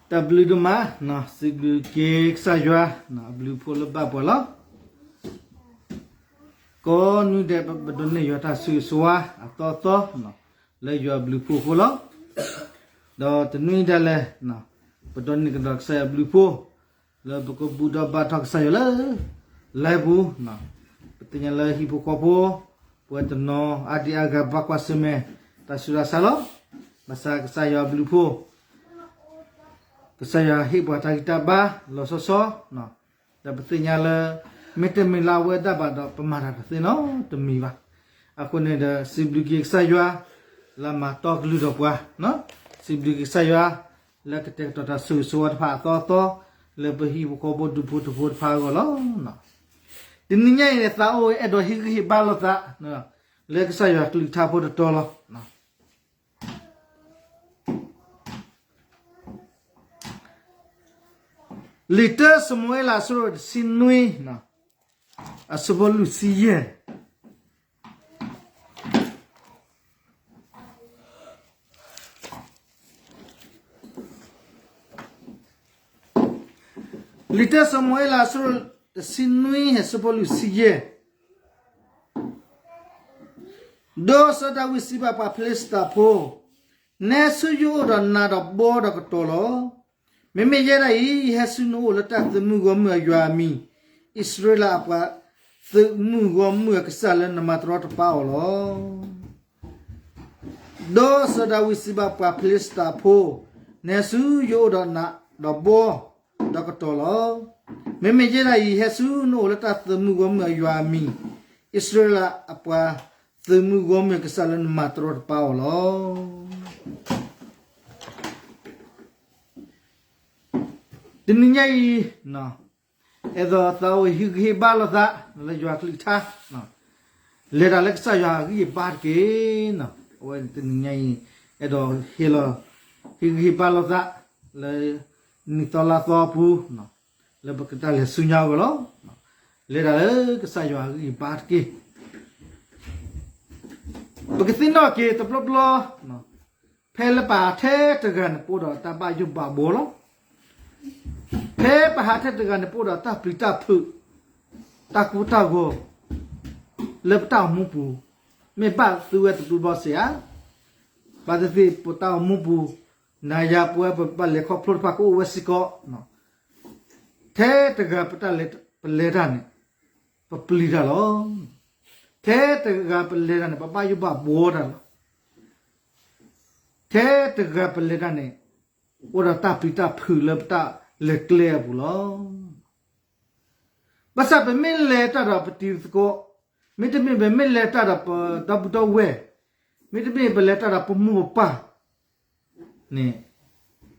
တၢ်ဘျုးဒိၣ်မး, စံးဘျုးက့ၤကစၢ်ယွၤ, အဘျုးအဖှိၣ်လၢဘၣ်ပှၤလီၤ. ကိးနွံဒဲးပဒိးန့ၢ်ယွၤတၢ်ဆိၣ်ဂ့ၤဆိၣ်ဝါအသီသီ, လၢယွၤအဘျုးအဖှိၣ်အဃိလီၤ. ဒီးတနွံဒဲးလဲၣ်, ပဒိးန့ၢ်ကဒီးကစၢ်ယွၤအဘျုးအဖှိၣ်, လၢပကဘူၣ်ထီၣ်ဘါထီၣ်ကစၢ်ယွၤလၢ လၢပူၤ, ပသ့ၣ်ညါလၢဟံၣ်ဖိဃီဖိ ပဝဲတနီၤအါဒံအါဂၤဘၣ်ကွၢ်ဆၢၣ်မဲာ် တၢ်ဆူးတၢ်ဆါလီၤ. ဘၣ်ဆၣ်ကစၢ်ယွၤအဘျုးအဖှိၣ်, ကစၢ်ယွၤဟ့ၣ်ပှၤတၢ်ဂံၢ်တၢ်ဘါလီၤဆီဆီ, ဒီးပသ့ၣ်ညါလၢ မ့တမ့ၢ်လၢအဝဲဒၣ်ဘၣ်ဒီး ပမၤတၢ်တသ့နီတမံၤဘၣ်. အဃိန့ၣ်ဒီး စံးဘျုးက့ၤကစၢ်ယွၤ လၢအမၤတီကလုၢ်ဒီးပှၤ, စံးဘျုးက့ၤကစၢ်ယွၤ လၢကတဲာ်ကတီၤတၢ်ဆိၣ်ဂ့ၤဆိၣ်ဝါတဖၣ်အသီသီ လၢပဟံၣ်ဖိဃီဖိဒူဖိထၢဖိတဖၣ်အဂီၢ်လီၤ. တနံၤညါအံၤန့ၣ် သးအိၣ်အဲၣ်ဒိးဟ့ၣ်ဂံၢ်ဟ့ၣ်ဘါလိာ်သး လၢကစၢ်ယွၤကလုၢ်ကထါဖိတတီၤလီၤ. လံာ်တၢၡမူၤအ့လး အဆၢဒိၣ်တဆံနွံ, အဆၢဖိလွံၢ်ဆံယဲၢ်. လံာ်တၢၡမူၤအ့လး အဆၢဒိၣ်တဆံနွံ အဆၢဖိလွံၢ်ဆံယဲၢ်. ဒီးစီၤဒၤဝံးစံးဘၣ်ပှၤဖလ့ၡသးဖိ, နဲဆူယအိၣ်ဒီးနးဒီးဘီဒီးကတီၤလီၤ. မ့မ့ၢ်ယဲဒၣ်အံၤ ယဟဲဆူနအိၣ်လၢတၢ်သုးမုၢ်ဂီၢ်မုၢ်အယွၤအမံၤ, အံၣ်စရ့လးအပှၤသုးမုၢ်ဂီၢ်မုၢ်အကစၢ်လၢနမၤတရီတပါအီၤလီၤ. ဒီးစီၤဒၤဝံးစံးဘၣ်ပှၤဖလ့ၡသးဖိ, နဲဆူယအိၣ်ဒီးနးဒီးဘီဒီးကတီၤလီၤ. မ့မ့ၢ်ယဲဒၣ်အံၤ ယဟဲဆူနအိၣ်လၢတၢ်သုးမုၢ်ဂီၢ်မုၢ်အယွၤအမံၤ, အံၣ်စရ့လးအပှၤသုးမုၢ်ဂီၢ်မုၢ်အကစၢ်လၢနမၤတရီတပါအီၤလီၤ. တနံၤညါအံၤ အဲၣ်ဒိးသးအိၣ်ဟ့ၣ်ဂံၢ်ဟ့ၣ်ဘါလိာ်သး လၢယွၤကလုၢ်ကထါ, လဲၤတၢ်လၢကစၢ်ယွၤအဂံၢ်အဘါတက့ၢ်. အဝဲတနံၤညါအံၤ အဲၣ်ဒိးဟ့ၣ်လီၤ ဟ့ၣ်ဂံၢ်ဟ့ၣ်ဘါလိာ်သး လၢနံၣ်သီလါသီအပူၤ လၢပကတၢ်လဲၤဆူညါအဂီၢ်လီၤ. လဲၤတၢ်လၢကစၢ်ယွၤအဂံၢ်အဘါတက့ၢ်. ပကသ့ၣ်နီၣ်က့ၤတဘျီဘျီ ဖဲလၢပဟးထဲတဂၤန့ၣ် ပအိၣ်ဒီးတၢ်ဘၣ်ယိၣ်ဘၣ်ဘှီလီၤ. ဖဲပဟးထဲတဂၤန့ၣ် ပအိၣ်ဒီးတၢ်ပျံၤတၢ်ဖုး, တၢ်ကိၢ်တၢ်ဂီၤ လၢပတၢ်အိၣ်မူပူၤ, မ့ၢ်ဘၣ်သုဝဲတဘျီဘျီစ့ၢ်ဧါ. ဘၣ်သ့ၣ်သ့ၣ် ပတၢ်အိၣ်မူပူၤ, နၤယၤပဝဲပဘၣ်လဲၤခီဖျိတဖၣ်ကအိၣ်ဝဲစ့ၢ်ကီး. ထဲတဂၤပတၢ်လဲၤပလဲၤတၢ်န့ၣ် ပပျံၤတၢ်လီၤ. ထဲတဂၤပလဲၤတၢ်န့ၣ် ပဘၣ်ယိၣ်ဘၣ်ဘှီတၢ်လီၤ. ထဲတဂၤပလဲၤတၢ်န့ၣ် အိၣ်ဒီးတၢ်ပျံၤတၢ်ဖုးလၢပတၢ်လဲၤကျဲအပူၤလီၤ. ဘၣ်ဆၣ်ပမ့ၢ်လဲၤတၢ်ဒီးပတံၤသကိး, မ့တမ့ၢ်ပမ့ၢ်လဲၤတၢ်ဒီးပဒီပုၢ်ဒီဝဲၢ်, မ့တမ့ၢ်ပလဲၤတၢ်ဒီးပမိၢ်ပပၢ်န့ၣ်,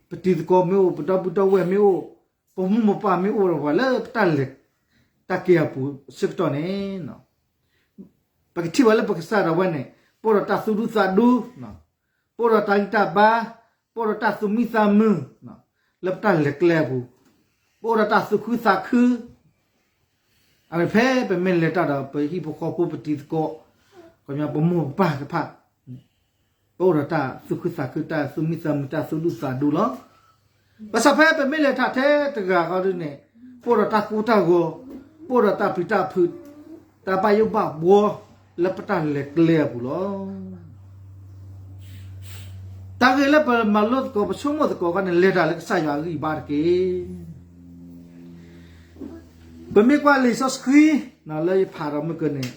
ပတံၤသကိးမ့ၢ်အိၣ်, ပဒီပုၢ်ဒီဝဲၢ်မ့ၢ်အိၣ်, ပမိၢ်ပပၢ်မ့ၢ်အိၣ်ဒီးပှၤလၢပတၢ်လဲၤ, တၢ်က့ၤအပူၤအဆၢကတီၢ်န့ၣ် ပကထံၣ်ဘၣ်လၢပကစၢ်ဒၣ်ဝဲန့ၣ် ပအိၣ်ဒီးတၢ်သူၣ်ဒူသးဒူ, ပအိၣ်ဒီးတၢ်ဂံၢ်တၢ်ဘါ, ပအိၣ်ဒီးတၢ်သူၣ်မံသးမုာ် လၢပတၢ်လဲၤကျဲအပူၤ, ပအိၣ်ဒီးတၢ်သူၣ်ခုသးခု, အဖဲပမ့ၢ်လဲၤတၢ်ဒီးပဟံၣ်ဖိဃီဖိပတံၤသကိး, ပမိၢ်ပပၢ်တဖၣ်န့ၣ်, ပအိၣ်ဒီးတၢ်သူၣ်ခုသးခု တၢ်သူၣ်မံသးမုာ် တၢ်သူၣ်ဒူသးဒူလီၤ. ဘၣ်ဆၣ်ဖဲပမ့ၢ်လဲၤတၢ်ထဲတဂၤဃီဒုန့ၣ်, ပအိၣ်ဒီးတၢ်ကိၢ်တၢ်ဂီၤ, ပအိၣ်ဒီးတၢ်ပျံၤတၢ်ဖုး, တၢ်ဘၣ်ယိၣ်ဘၣ်ဘှီလၢပတၢ်လဲၤကျဲအပူၤလီၤ. တၢ်ဂ့ၢ်လၢပမၤလိသကိး ပဆိကမိၣ်သကိးခီန့ၣ် လဲၤတၢ်လၢကစၢ်ယွၤအဂံၢ်အဘါတက့ၢ်. ပမ့ၢ်ကွၢ်လံာ်စီဆှံ လၢယဖးဒီးမုၢ်ကၢန့ၣ်,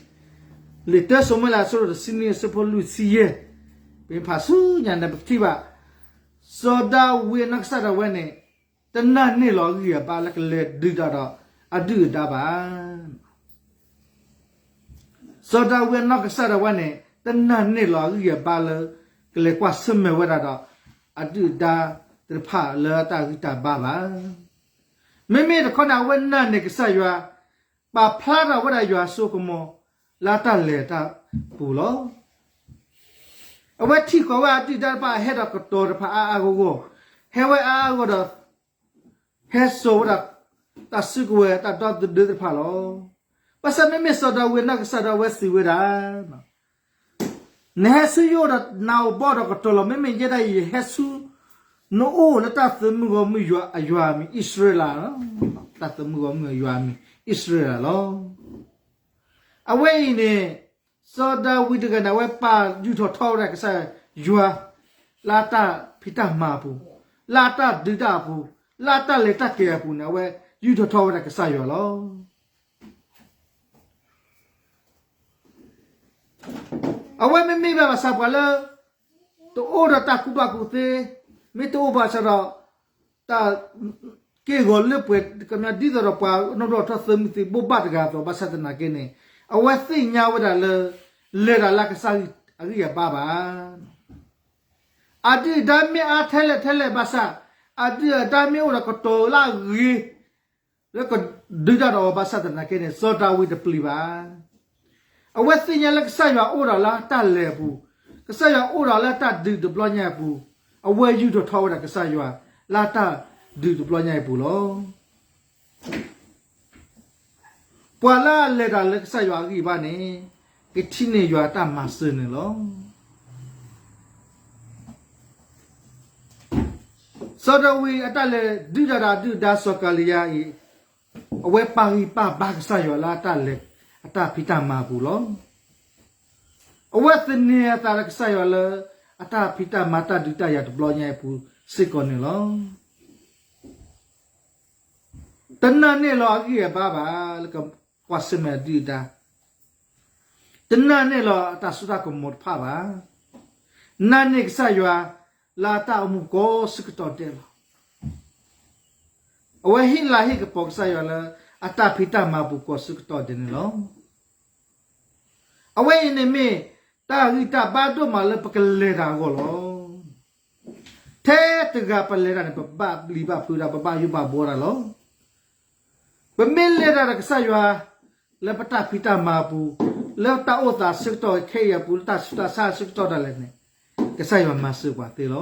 လံာ်တၢၡမူၤအ့လး အဆၢဒိၣ်တဆံနွံ အဆၢဖိလွံၢ်ဆံယဲၢ်, ပမ့ၢ်ဖးဆူညါန့ၣ် ပကထံၣ်ဘၣ် စီၤဒၤဝံးအနီၢ်ကစၢ်ဒၣ်ဝဲန့ၣ် တနာ်န့ၢ်လီၤအဂံၢ်အဘါလၢကလဲၤဒုးတၢ်ဒီးအဒုၣ်အဒါဘၣ်. စီၤဒၤဝံးအနီၢ်ကစၢ်ဒၣ်ဝဲန့ၣ် တနာ်န့ၢ်လီၤအဂံၢ်အဘါလၢ ကလဲၤကွၢ်ဆၢၣ်မဲာ်ဝဲဒၣ်ဒီး အဒုၣ်အဒါသ့ၣ်တဖၣ်လၢတၢ်ဂံၢ်တၢ်ဘါဘၣ်. မ့မ့ၢ်တခီန့ၣ် အဝဲနာ်န့ၢ်ကစၢ်ယွၤ, ပာ်ဖျါထီၣ်ဝဲဒၣ်ယွၤအစိကမီၤ လၢတၢ်လဲၤတၢ်ပူၤလီၤ. အဝဲထံၣ်ဃီၤဝဲအဒုၣ်အဒါတဖၣ် ဟဲဒီးကတီၤတဖၣ်အါအါဂီၢ်ဂီၢ်, ဟဲဝဲအါအါဂီၢ်ဒီး ဟဲစိာ်ဝဲဒၣ် တၢ်စုကဝဲၤတၢ်ဒီသဒၢသ့ၣ်တဖၣ်လီၤ. ဘၣ်ဆၣ်မ့မ့ၢ်စီၤဒၤဝံးအနီၢ်ကစၢ်ဒၣ်ဝဲစံးဝဲဒၣ်, နဟဲဆူယအိၣ်ဒီးနးဒီးဘီဒီးကတီၤလီၤ. မ့မ့ၢ်ယဲဒၣ်အံၤ ယဟဲဆူ နအိၣ်လၢတၢ်သမုၢ်ဂီၢ်မုၢ်ယွၤအယွၤအမံၤအံၣ်စရ့လးလီၤ. တၢ်သမုၢ်ဂီၢ်မုၢ်အယွၤအမံၤအံၣ်စရ့လးလီၤ. အဝဲအံၤန့ၣ် စီၤဒၤဝံးတဂၤန့ၣ် အဝဲပာ်ယူၢ်ထီၣ်ထီဝဲဒၣ်ကစၢ်ယွၤ လၢအတၢ်ဖံးတၢ်မၤအပူၤ, လၢအတၢ်ဒုးတၢ်အပူၤ, လၢအတၢ်လဲၤတၢ်က့ၤအပူၤန့ၣ် အဝဲယူၢ်ထီၣ်ထီဝဲဒၣ်ကစၢ်ယွၤလီၤ. အဝဲမ့မ့ၢ်ဘၣ်ဘၣ်ဆၣ်ပှၤလၢ တအိၣ်ဒီးတၢ်ကူၣ်ဘၣ်ကူၣ်သ့, မ့ၢ်တအိၣ်ဘၣ်ဆၣ်ဒီး တၢ်က့ၢ်ဂီၤလၢပှဲၤကညီဒ်သိးဒီးပှၤနီၣ်ဒိၣ်ထီၣ်သၢမံၤသံးဘိးဘၣ်တဂၤအသိး ဘၣ်ဆၣ်သနာ်က့န့ၣ် အဝဲသ့ၣ်ညါဝဲဒၣ်လၢ လဲၤတၢ်လၢကစၢ်အဂံၢ်အဘါဘၣ်. အဒုၣ်အဒါမ့ၢ်အါထဲလဲၣ်ထဲလဲၣ်ဘၣ်ဆၣ်, အဒုၣ်အဒါမ့ၢ်အိၣ်ဒီးကတီၤလၢအဂ့ၤ လၢကဒုးတၢ်ဒီးအီၤဘၣ်ဆၣ်သနာ်က့န့ၣ် စီၤဒၤဝံးတပျံၤဘၣ်. အဝဲသ့ၣ်ညါလၢကစၢ်ယွၤအိၣ်ဒီးလၢတၢ်လဲၤအပူၤ, ကစၢ်ယွၤအိၣ်ဒီးလၢတၢ်ဒုးတဘျီညါအပူၤ, အဝဲယူၢ်ထီၣ်ထီဝဲဒၣ်ကစၢ်ယွၤ လၢတၢ်ဒုးတဘျီညါအပူၤလီၤ. ပှၤလၢအလဲၤတၢ်လၢကစၢ်ယွၤအဂံၢ်အဘါန့ၣ် ကထံၣ်န့ၢ်ယွၤအတၢ်မၤစၢၤန့ၣ်လီၤ. စီၤဒၤဝံးအတၢ်လဲၤဒုးတၢ်ဒီးအဒုၣ်အဒါစီၤကၤလံယါအံၤ, အဝဲပာ်ဂံၢ်ပာ်ဘါကစၢ်ယွၤလၢအတၢ်လဲၤ အတၢ်ဖံးတၢ်မၤအပူၤလီၤ. အဝဲသန့ၤအသးဒီးကစၢ်ယွၤလၢ အတၢ်ဖံးတၢ်မၤတၢ်ဒုးတၢ်ယၤတဘျီညါအပူၤစ့ၢ်ကီးန့ၣ်လီၤ. တနာ်န့ၢ်လီၤအဂံၢ်အဘါဘၣ် လၢကကွၢ်ဆၢၣ်မဲာ်အဒုၣ်အဒါ, တနာ်န့ၢ်လီၤအတၢ်စိတၢ်ကမီၤတဖၣ်ဘၣ်. နာ်န့ၢ်ကစၢ်ယွၤ လၢအတၢ်အိၣ်မူကိးဆၢကတီၢ်ဒဲးလီၤ. အဝဲဟ့ၣ်လၤဟ့ၣ်ကပီၤကစၢ်ယွၤလၢ အတၢ်ဖံးတၢ်မၤအပူၤကိးဆၢကတီၢ်ဒဲးန့ၣ်လီၤ. အဝဲအံၤန့ၣ်မ့ၢ် တၢ်ဂံၢ်တၢ်ဘါဒိၣ်မးလၢပကလဲၤတၢ်အဂီၢ်လီၤ. ထဲတဂၤပလဲၤတၢ်န့ၣ် ပဘၣ်ပျံၤဘၣ်ဖုးတၢ် ပဘၣ်ယိၣ်ဘၣ်ဘှီတၢ်လီၤ. ပမ့ၢ်လဲၤတၢ်ဒီးကစၢ်ယွၤ လၢပတၢ်ဖံးတၢ်မၤအပူၤ, လၢတၢ်အိၣ်သးဆၢကတီၢ်ခဲအံၤအပူၤ လၢတၢ်ဆူးတၢ်ဆါဆၢကတီၢ်ဒၣ်လဲာ်န့ၣ် ကစၢ်ယွၤမၤစၢၤပှၤသ့လီၤ.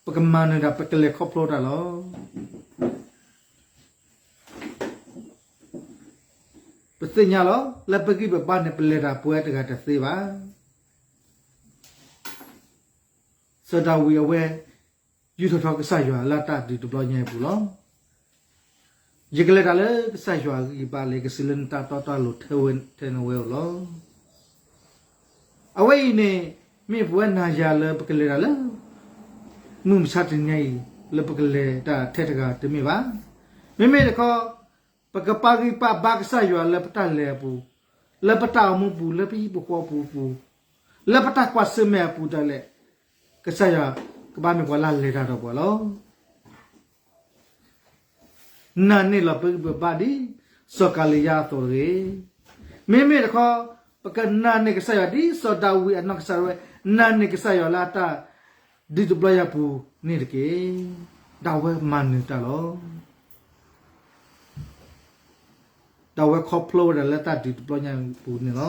ပကမၤနၢၤတၢ် ပကလဲၤခီဖျိတၢ်လီၤ. ပသ့ၣ်ညါလီၤ လၢပဂံၢ်ပဘါန့ၣ် ပလဲၤတၢ်ပဝဲတဂၤတသ့ဘၣ်. စီၤဒၤဝံးအဝဲ ယူၢ်ထီၣ်ထီကစၢ်ယွၤလၢအတၢ်ဒုးတဘျီညါအံၤအပူၤလီၤ. ယကလဲၤတၢ်လၢကစၢ်ယွၤအဂံၢ်အဘါလၢ ကစံးလၢနတၢ်တီတၢ်လိၤထဲန့ၣ်ဝဲဧိၤလီၤ. အဝဲအံၤန့ၣ် မ့ၢ်ပဝဲနၤယၤလၢပကလဲၤတၢ်လၢ မုၢ်မဆါတနံၤညါအံၤ လၢပကလဲၤတၢ်ထဲတဂၤတမ့ၢ်ဘၣ်. မ့မ့ၢ်တခီ ပကပာ်ဂံၢ်ပာ်ဘါကစၢ်ယွၤလၢပတၢ်လဲၤအပူၤ, လၢပတၢ်အိၣ်မူပူၤ, လၢပဟံၣ်ပဃီပူၤပူၤ, လၢပတၢ်ကွၢ်ဆၢၣ်မဲာ်အပူၤဒၣ်လဲာ်, ကစၢ်ယွၤကဘၣ်မ့ၢ်ပှၤလၢအလဲၤတၢ်ဒီးပှၤလီၤ. နာ်န့ၢ်လီၤပဂံၢ်ပဘါဒ် စီၤကၤလံယါအသိးတဂ့ၤ. မ့မ့ၢ်တခီ ပကနာ်န့ၢ်ကစၢ်ယွၤဒ်စီၤဒၤဝံးအနီၢ်ကစၢ်ဒၣ်ဝဲ နာ်န့ၢ်ကစၢ်ယွၤလၢအတၢ်ဒုးတဘျီညါပူၤန့ၣ်တက့ၢ်. ဒၣ်ဝဲမၤနၢၤတၢ်လီၤ. ဒၣ်ဝဲခီဖျိဝဲဒၣ်လၢတၢ်ဒုးတဘျီညါပူၤန့ၣ်လီၤ.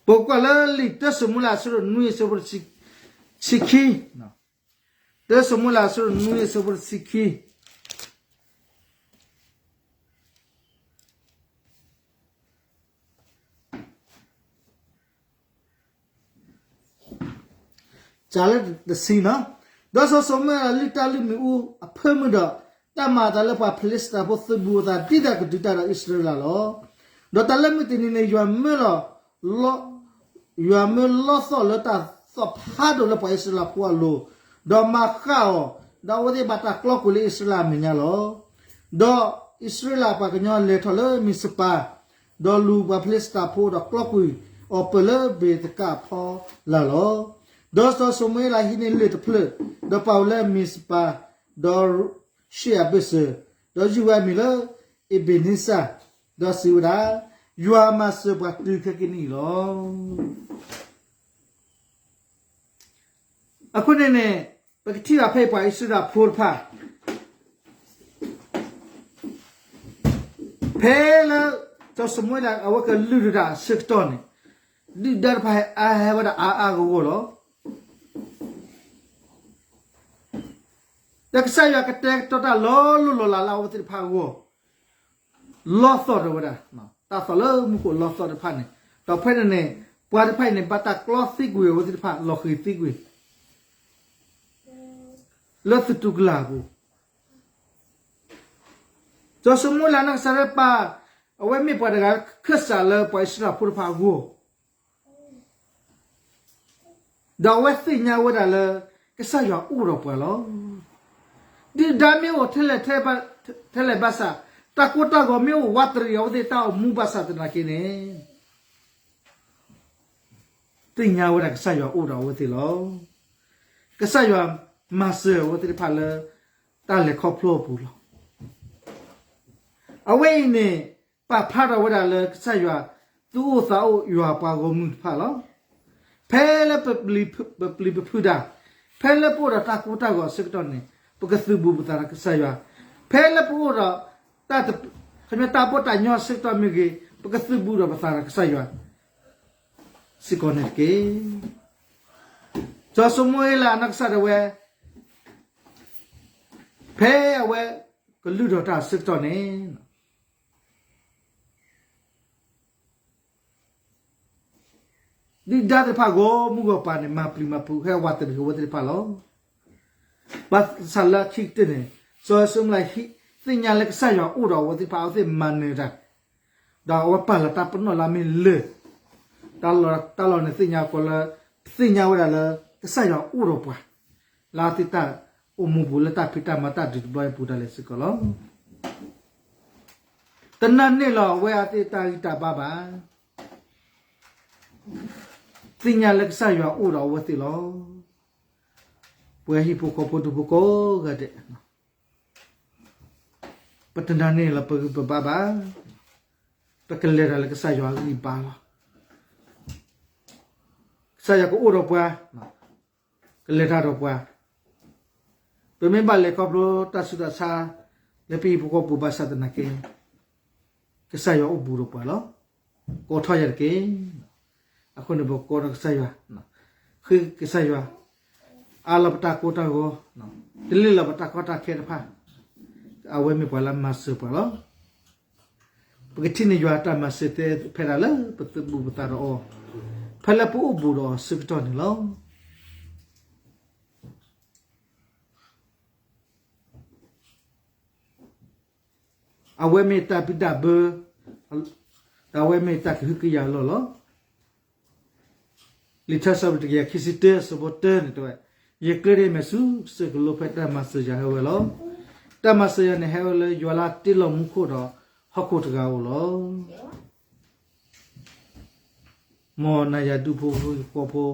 ပကွၢ်လၢလံာ်တၢၡမူၤအ့လး အဆၢဒိၣ်နွံ အဆၢဖိတဆံခံ, တၢၡမူၤအ့လး အဆၢဒိၣ်နွံ အဆၢဖိတဆံခံ စးလၢတဆံနီၤ, ဒီးစီၤၡမူၤအ့လးလုၢ်တၢ်လုၢ်မ့ၣ်အူအဖၢမုၢ်ဒီး တၢ်မၤအသးလၢပှၤဖလ့ၡသးဖိသုးဘူးအသး ဒ်သိးကဒုးတၢ်ဒီးအံၣ်စရ့လးလီၤ. ဒီးတၢ်လၢမုၢ်တနံၤန့ၣ် ယွၤမၢလီၤ ယွၤမၢလီသီၣ်လၢတၢ်သီၣ်ဖးဒိၣ်လၢပှၤအံၣ်စရ့လးဖိအလိၤ, ဒီးမၤဃၣ်အီၤ, ဒီးအဝဲသ့ၣ်ဘၣ်တၢ်ကျီကွံာ်လၢအံၣ်စရ့လးအမဲာ်ညါလီၤ. ဒီးအံၣ်စရ့လးပှၤကညီလဲၤထီၣ်လၢမံးစပၤ, ဒီးလူၤပှၤဖလ့ၡသးဖိဒီးကျီကွံာ်အီၤပၢၢ်လၢဘ့းသကးအဖီလာ်လီၤ. ဒီးစီၤၡမူၤအ့လးဟံးန့ၢ်လၢၢ်တဖျၢၣ်, ဒီးပာ်ဝဲလၢမံးစပၤ, ဒီး ဆ့ၣ်အဘ့ၣ်စၢၤ, ဒီးယုၢ်ဝဲအမံၤလၢ အ့းဘ့းနံစၢ်, ဒီးစံးဝဲဒၣ်, ယွၤမၤစၢၤပှၤတုၤခဲကနံၣ်အံၤလီၤ. အဃိန့ၣ်န့ၣ် ပကထံၣ်ဘၣ်ဖဲအံၤပှၤအံၣ်စရ့လးဖိတဖၣ် ဖဲလၢ စီၤၡမူၤအ့လး အဝဲကလုၢ်ဒိၣ်တၢ်အဆၢကတီၢ်န့ၣ် ဒုၣ်ဒါတဖၣ်ဟဲအါဟဲဝဲဒၣ်အါအါဂီၢ်ဂီၢ်လီၤ. ဒီးကစၢ်ယွၤကတဲာ်ကတီၤတၢ်လီၤလိၢ်လီၤလးလၢအဝဲသ့ၣ်တဖၣ်အဂီၢ် လီသီၣ်ဒီးဝဲဒၣ် တၢ်သီၣ်လၢမူခိၣ်လီသီၣ်တဖၣ်န့ၣ်, ဒီးဖဲန့ၣ်န့ၣ် ပှၤတဖၣ်အံၤန့ၣ် ဘၣ်တၢ်ကျီသံကွံာ်အဝဲသ့ၣ်တဖၣ် လီၤဃံၤသံကွံာ် လၢသတူၢ်ကလာ်အပူၤ, စီၤၡမူၤအ့လးအနီၢ်ကစၢ်ဒၣ်ပာ်, အဝဲမ့ၢ်ပှၤတဂၤခၢၣ်စးလၢပှၤအံၣ်စရ့လးဖိတဖၣ်အဂီၢ်, ဒီးအဝဲသ့ၣ်ညါဝဲဒၣ်လၢ ကစၢ်ယွၤအိၣ်ဒီးပှၤလီၤ. ဒုၣ်ဒါမ့ၢ်အိၣ်ထဲလဲၣ်ထဲလဲၣ်ဘၣ်ဆၣ်, တၢ်ကိၢ်တၢ်ဂီၤမ့ၢ်အိၣ်ဝးတရံးအဝဲသ့ၣ်တၢ်အိၣ်မူဘၣ်ဆၣ်သနာ်က့န့ၣ် သ့ၣ်ညါဝဲဒၣ်ကစၢ်ယွၤအိၣ်ဒီးအဝဲသ့ၣ်လီၤ. ကစၢ်ယွၤမၤစၢၤအဝဲသ့ၣ်တဖၣ်လၢ တၢ်လဲၤခီဖျိအပူၤလီၤ. အဝဲအံၤန့ၣ် ပာ်ဖျါထီၣ်ဝဲဒၣ်လၢကစၢ်ယွၤ သူၣ်အိၣ်သးအိၣ်ယွၤပှၤဂီၢ်မုၢ်တဖၣ်လီၤ. ဖဲလၢပပျံၤပဖုးတၢ်, ဖဲလၢပအိၣ်ဒီးတၢ်ကိၢ်တၢ်ဂီၤအဆၢကတီၢ်န့ၣ် ပကသုးဘူးပသးဒီးကစၢ်ယွၤ, ဖဲလၢပအိၣ်ဒီး ခီပညီတၢ်ဘီၣ်တၢ်ညီအဆၢကတီၢ်မ့ၢ်ဂ့ၤ, ပကသုးဘူးဒီးပသးဒီးကစၢ်ယွၤ စ့ၢ်ကီးန့ၣ်တက့ၢ်. စီၤၡမူၤအ့လးအနီၢ်ကစၢ်ဒၣ်ဝဲ ဖဲအဝဲကလုၢ်ထီၣ်တၢ်အဆၢကတီၢ်န့ၣ် ဒုၣ်ဒါသ့ၣ်တဖၣ်ဂီၢ်မုၢ်ဂီၢ်ပၤန့ၣ် မၤပျံၤမၤဖုးဟဲဝးတရံးအဝဲသ့ၣ်တဖၣ်လီၤ. ဘၣ်ဆၣ်လၢခံကတၢၢ်န့ၣ် စီၤၡမူၤအ့လးသ့ၣ်ညါလၢကစၢ်ယွၤအိၣ်ဒီးအဝဲသ့ၣ်တဖၣ် အဝဲသ့ၣ်မၤနၢၤတၢ် ဒီးအဝဲပာ်လီၤတၢ်ပနီၣ်လၢအမ့ၢ်လၢၢ်, တၢ်လီၢ်န့ၣ်သ့ၣ်ညါကီးလၢ သ့ၣ်ညါဝဲဒၣ်လၢ ကစၢ်ယွၤအိၣ်ဒီးပှၤ လၢအဝဲသ့ၣ်တၢ်အိၣ်မူပူၤလၢတၢ်ဖံးတၢ်မၤတၢ်ဒုးတဘျီအံၤပူၤဒၣ်လဲာ်စ့ၢ်ကီးလီၤ. တနာ်န့ၢ်လီၤအဝဲအဝဲသ့ၣ်တၢ်ဂံၢ်တၢ်ဘါဘၣ်. သ့ၣ်ညါလၢကစၢ်ယွၤအိၣ်ဒီးအဝဲသ့ၣ်လီၤ. ပဝဲဟံၣ်ဖိဃီဖိဒူၣ်ဖိကိးဂၤဒဲး ပတနာ်န့ၢ်လီၤပဂံၢ်ပဘါဘၣ်. ပကလဲၤတၢ်လၢကစၢ်ယွၤအဂံၢ်အဘါလီၤ. ကစၢ်ယွၤကအိၣ်ဒီးပှၤ, ကလဲၤတၢ်ဒီးပှၤ, ပမ့ၢ်ဘၣ်လဲၤခီဖျိတၢ်ဆူးတၢ်ဆါ လၢပဟံၣ်ဖိဃီဖိပူၤဘၣ်ဆၣ်သနာ်က့ ကစၢ်ယွၤအိၣ်ဘူးဒီးပှၤလီၤ. ကိးထီၣ်ယၤတက့ၢ်. အဃိန့ၣ် ပကိးထီၣ်ကစၢ်ယွၤ, ဃ့ကစၢ်ယွၤ, အးလီၤပတၢ်ကိၢ်တၢ်ဂီၤ, တလ့ၢ်လီၤပတၢ်ကီတၢ်ခဲတဖၣ်, အဝဲမ့ၢ်ပှၤလၢမၤစၢၤပှၤလီၤ. ပကထံၣ်န့ၢ်ယွၤတၢ်မၤစၢၤသ့ဖဲဒၣ်လၢပသုးဘူးပသးဒီးအီၤ, ဖဲလၢပအိၣ်ဘူးဒီးအီၤဆၢကတီၢ်န့ၣ်လီၤ. အဝဲမ့ၢ်တၢ်ဘံၣ်တၢ်ဘၢ, ဒီးအဝဲမ့ၢ်တၢ်ကဟုကယာ်အလီၢ်လီၤ. လံာ်ထါစံးထီၣ်ပတြၢၤ တကယၤခံဆံတၢ အဆၢဖိတၢန့ၣ်တဲဝဲ, ယကျဲဒၣ်အံၤမဲာ်ဆူကစၢၢ်ကလိဖဲတၢ်မၤစၢၤယၤဟဲဝဲလီၤ. တၢ်မၤစၢၤယၤန့ၣ်ဟဲဝဲလၢယွၤလၢတ့လီၤမူခိၣ်ဒီး ဟီၣ်ခိၣ်တဂၤဧိၤလီၤ. မ်နၤယၤဒူၣ်ဖိဟံၣ်ဖိဃီဖိ,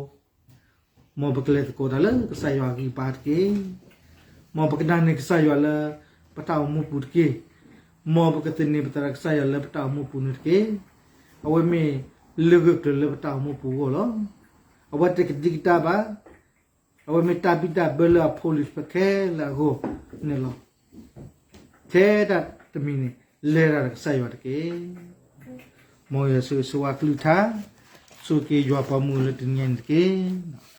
မ်ပကလဲၤသကိးတၢ်လၢကစၢ်ယွၤအဂံၢ်အဘါတက့ၢ်. မ်ပကနာ်န့ၢ်ကစၢ်ယွၤလၢပတၢ်အိၣ်မူပူၤတက့ၢ်. မ်ပကသန့ၤပသးဒီးကစၢ်ယွၤလၢပတၢ်အိၣ်မူပူၤန့ၣ်တက့ၢ်. အဝဲမ့ၢ်လၢဂၢၢ်ကျၢၤလၢပတၢ်အိၣ်မူပူၤအဂီၢ်လီၤ. အဝဲတကဒံကဒါဘၣ်. အဝဲမ့ၢ်တၢ်ဘံၣ်တၢ်ဘၢလၢအဖိလံၤတဖၣ်ခဲလၢာ်အဂီၢ်န့ၣ်လီၤ. ထဲတၢ်တမံၤန့ၣ် လဲၤတၢ်ဒီးကစၢ်ယွၤတက့ၢ်. မ်ယွၤဆိၣ်ဂ့ၤဆိၣ်ဝါကလုၢ်ကထါ, ဆိၣ်ဂ့ၤက့ၤယွၤပှၤမုၢ်လၢတနံၤအံၤန့ၣ်တက့ၢ်.